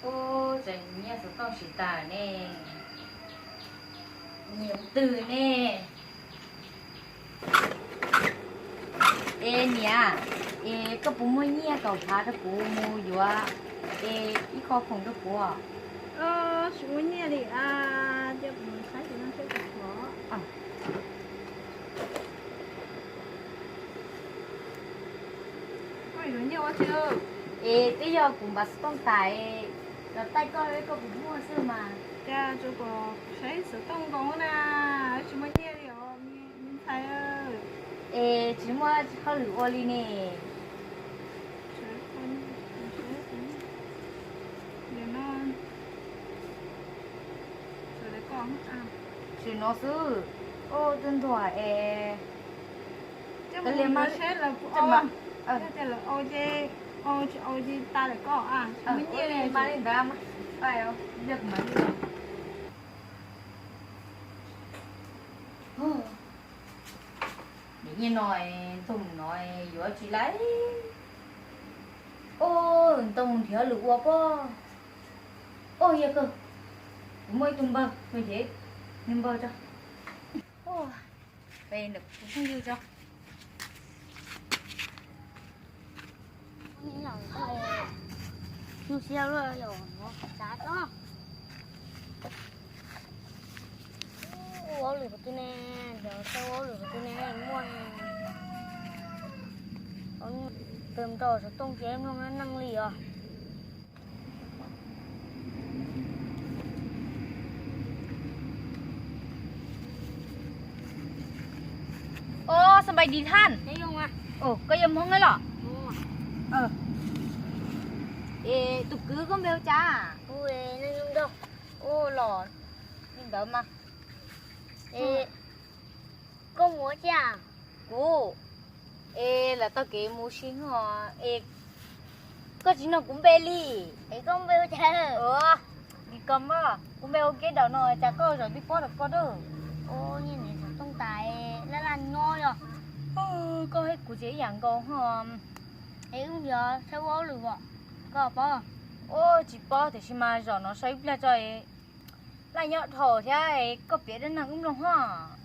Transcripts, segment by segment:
Ub, tseem nyiaj xov tooj tsis tas ne, nyiaj ua twg ne? Es niam, es koj puas muaj nyiaj kaum phav rau kuv mus yuav es ib qho khoom rau kuv? Tsis muaj nyiaj li a, cia kuv mus saib tus no seb puas tau. Koj yuav nyiaj ua tsi? Es twb yog kuv npav xov tooj tas los taij koj, koj puas muaj xwb mas. Cas tsuas kom saib xov tooj nkaus na, tsis muaj nyiaj li os me ntxhais. Es tsis muaj hauj lwm ua li ne. Tsis no xwb, ua twb ntuag es. Koj li mas, lawv au ces, au tsis au ces tas lawm koj. Ua li mas li ntawd, yog kuv mam li. Niam nyiaj no, nrog mus no yuav tsis laib. Ub, ntoo nrhiav lwm ua pob. Ub, yog kawg, kuv muaj ib tug npawg, nws npawg tso. Ub, pe ntawm kuv phooj ywg tso. Nyuaj siab luaj yom, tsav tso. Ua hauj lwm qhov twg ne, ntawd ua hauj lwm qhov twg ne, muaj tus nrog xov tooj ces mloog neej li os. Ub, xab npais dis thaj. Koj yog Hmoob los? Es tus kwv koj npe hu cas? Ub, los li ntawd mas. Es koj mus ua cas? Kuv, es lawv taug kev mus si no es koj tsis nug kuv npe li. Es koj npe hu cas? Ua, Lis Kos mas, kuv npe hu Kiab Daum no, cas koj zaum twb pob rau koj dab. Ua, niam xov tooj tas laj laj nyob yog. Koj thiab kuv ces ib yam nkaus ho. Es wb yog saib ua hauj lwm os, koj paub? Ua tsis paub tiam sis mas zaum no sau ib pliag tso. Laj nyob dhau thiab, koj piav dab neeg wb mloog ho.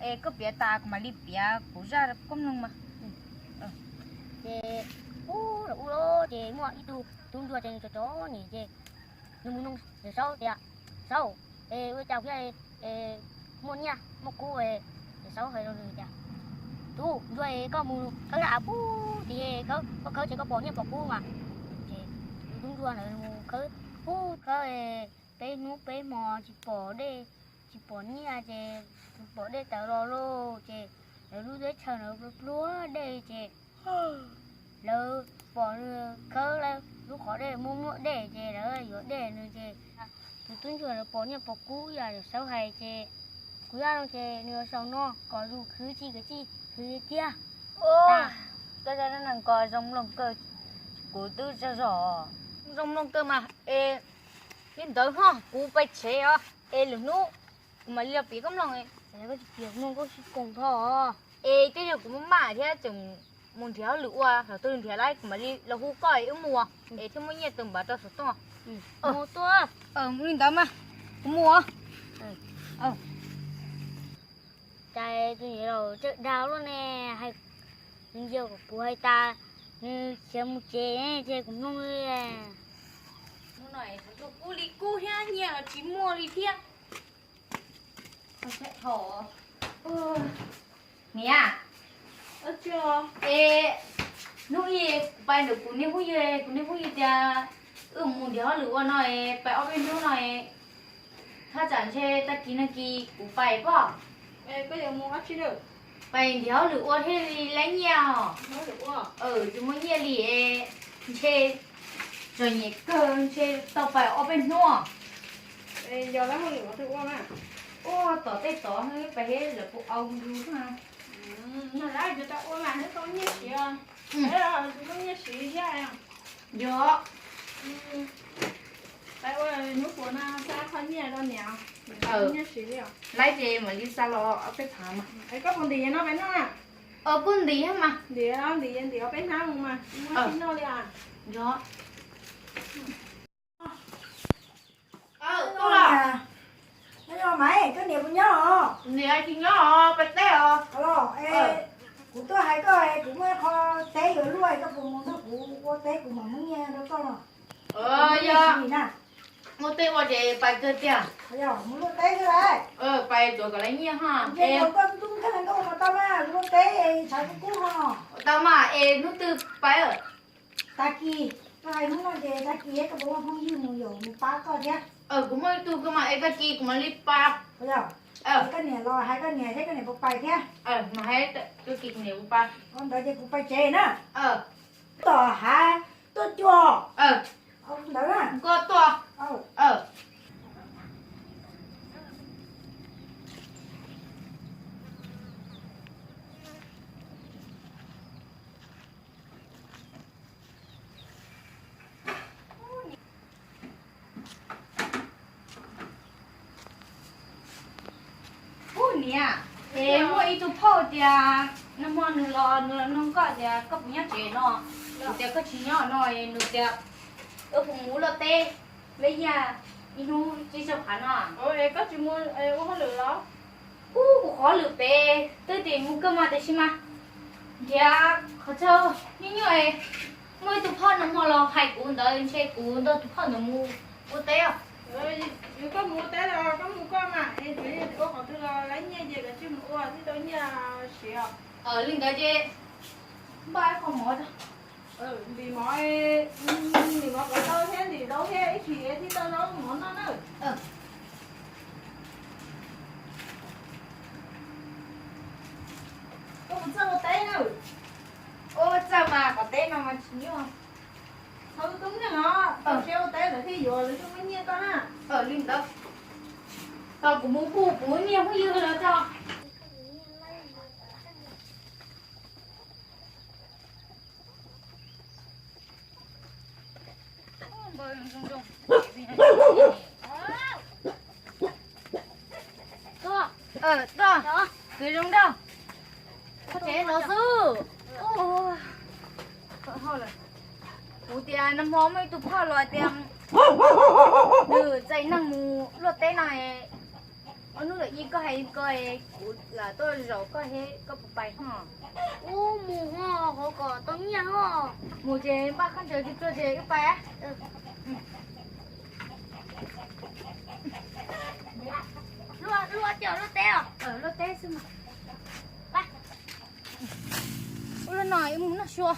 Es koj piav tas kuv mam li piav kuv zaj rau koj mloog mas. Ces ub los ub los ces muaj ib tug tub ntsuag ces nws cov cov nim ces nws mus nug Yawm Saub tias, Saub, es ua cas thiaj muaj nyiaj muaj kub? Yawm Saub hais rau nws tias, Tub ntsuag, koj mus khawb rau av pub tid, koj khawb ces koj pom nyiaj pom kub mas. Ces tus tub ntsuag ntawd mus khawb pub khawb peb hnub peb hmo tsis pom dej tsis pom nyiaj ces tsuas pom dej tawm los lauj. Ces lawv lub teb chaws ntawd pluag pluag dej ces lawv pom nws khawb lawv lub qhov dej muaj muaj dej ces lawv yuav dej nws ces tus tub ntsuag ntawd pom nyiaj pom kub ib yam Yawm Saub hais ces kuv zaj no ces nws yuav xaus no kom zus khwv txij kwv txij khwv tiag. Koj zaj dab neeg ko zoo mloog kawg, kuv twb tsaug zog. Zoo mloog kawg mas es li ntawd ho kuv pais tsev os, es lwm hnub kuv mam li los piav koj mloog. Koj tsis piav mloog koj sib koom tho. Es twb yog kuv maj maj thiab tseem mus nrhiav hauj lwm ua, thaum twg nrhiav lawm kuv mam li los hu koj es wb mus, es thiaj muaj nyiaj tau npav rau xov tooj. Mus tuaj. Li ntawd mas kuv mus os. Cas tus niam laus tseem dag luaj ne, hais, nws yog kuv hais tas, nws khiav mus tsev ces kuv mloog li. Hnub no kuv li kub thiab nyiaj los tsis muaj li thiab. Niam, es hnub ib kuv pais ntawm kuv niag phooj ywg, kuv niag phooj ywg tias wb mus nrhiav hauj lwm ua no es pais ob peb hnub no es thaj tsam ntshe tag kis no kis kuv pais pom. Pais nrhiav hauj lwm ua thiaj li laib nyiaj os. Tsis muaj nyiaj li es ntshe txom nyem kawg, ntshe tau pais ob peb hnub. Ua tom tej tod pais thiab lawv puas au yus na. Yog, laib ces mam li xa los ob peb phav mas. Koj puas ntim no peb noj na? Kuj ntim mas. Ntim, ntim, ntim peb hnab mus mas. Nyob. Nyob, Maiv, koj niam puas nyob os? Niam tsis nyob os, pais teb os. Los, kuv tuaj hais koj, kuv muaj qho teb yuav luaj, koj puas mus nrog kuv ua teb, kuv mam muab nyiaj rau koj los. Yog muaj teb ua ces pais kawg tiag. Mus luaj teb xwb lauj. Pais tsuav kom lawv nyiaj ha. Koj tub kheej koj ua mas tau mas, kuv luaj teb tshav kub kub ho. Tau mas es hnub twg pais? Tag kis, koj hais hnub no ces tag kis koj puas muaj phooj ywg mus yuav mus pab koj thiab? Kuv muaj ib tug koj mas es tag kis kuv mam li pab. Koj niam los hais koj niam seb koj niam puas pais thiab. Mas hais tag kis kuv niam puas pais. Ua ntawd ces kuv pais tsev na. Tom hav tuaj cuag ntawd na. Koj tuaj. Ub niam, es muaj ib tug phauj tias nag hmo nws los nws los nug koj tias koj puas nyob tsev no. Kuv tias koj tsis nyob no es nws tias wb puas mus ua luaj teb, leb yaj ib hnub tsib caug phav no. Koj tsis mus ua hauj lwm los? Ub, kuv qhov lwm pem twb tias mus kawg mas tiam sis mas nrhiav qhov chaw nyuaj nyuaj, muaj ib tug phauj nag hmo los hais kuv ntawd ntshe kuv nrog tus phauj ntawd mus ua teb os. Yog koj mus ua teb los koj mus koj mas, es tsuav yog ua qhov twg los lab nyiaj ces kav tsij mus ua thiaj tau nyiaj siv os. Li ntawd ces npaj ib qho mov, ntim mov, ntim mov kom tau thiab ntim zaub thiab ib chim thiaj tau zaub mov noj na. Koj puas txawj ua teb na? Ua txawj mas, qhov teb no mas tsis nyuaj. Thaum tub nyiaj los tau seb ua teb lawv thiaj yuav, lawv thiaj muab nyiaj koj na. Li ntawd, tau kuv mus hu kuv niag phooj ywg los tso. Koj, koj, kwv zoo nraug. Tsev no xwb. Kuv tias nag hmo muaj ib tug phauj los tias nws txais neeg mus luaj teb no, ua hnub lawm ib koj hais ko, kuv lam tuaj zaum koj thiab koj puas pais ho? Ub, mus ho, hov kom tau nyiaj ho. Mus ces npaj khaub ncaws tsuag tsuag ces wb pais. Luaj, luaj teb os. Luaj teb xwb mas. Ua luaj no wb mus noj sua.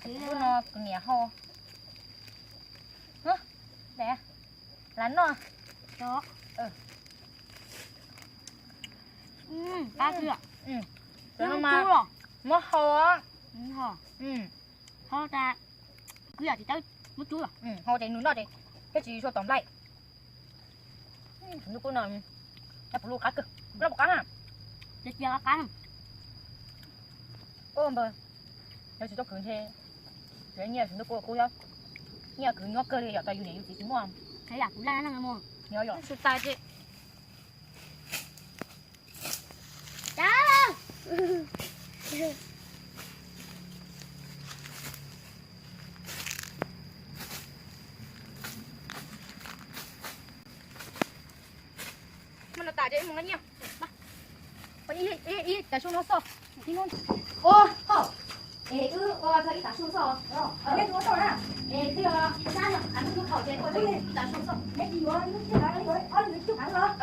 Ua no kuv niam hau. Lam noj. Muab hau. Hau ces nws noj ces thiaj tsis tshua tom nplaig. Tus ntuj kub no, puv lub qab kawg, loj puv qab na. Ua npawg, yog tsis tau kwv ntshe, nyiaj tus ntuj kub kub thiab, nyiaj kwv nyob kawg li yom, tau yus niam yus txiv tsis muaj. Nyob yom. Mas no tas ces mus nqa nyiaj. Ib tav su no xwb. Ua, es wb ua txog ib tav su xwb. Es twb yog sab no, hnub thaum ces ua txog ib tav su xwb. Neb tsis yuav ib lub tsib phav, yuav ob lub tsib phav los?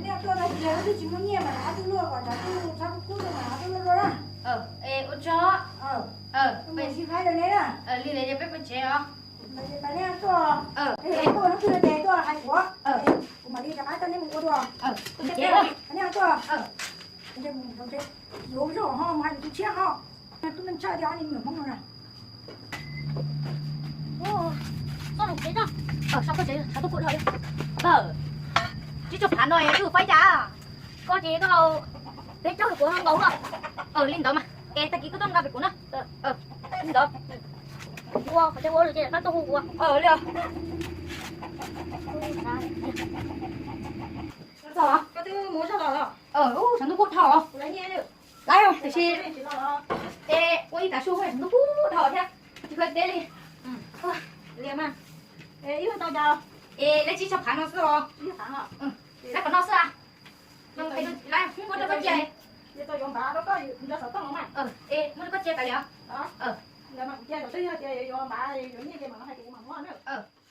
Nej tuaj no ces twb tsis muaj nyiaj mas ob tug luaj kom cov tub tshab kub kub mas ob tug luaj luaj na. Es ua tsaug. Peb sib faib rau neb na. Li ntawd ces peb pais tsev os. Peb tuaj hnub twg ces tuaj hais kuv, kuv mam li rov qab coj neb mus ua dua. Peb tuaj, yuav zog ho mus hais tus tshiab ho, tub neej tshaj tias ob niag me nyuam Hmoob no na. Txhob los tsev, txhob tsev, tshav tuaj kua dhau. Tsib caug phav no twb faib cas, koj ces koj peb caug kuv nkaus no. Li ntawd mas es tag kis koj tuaj nqa pem kuv na. Li ntawd. Ua qhov tseeb ua lawm ces koj tuaj hu kuv. Li os. Lawv tiam sis, es ua ib tav su ntub pub dhau thiab, tsis khav deb li. Es lawv tsis tso phav no xwb los? Lawv qhov no xwb a? Lawv muab rau koj cia, es muab rau koj cia tas li os.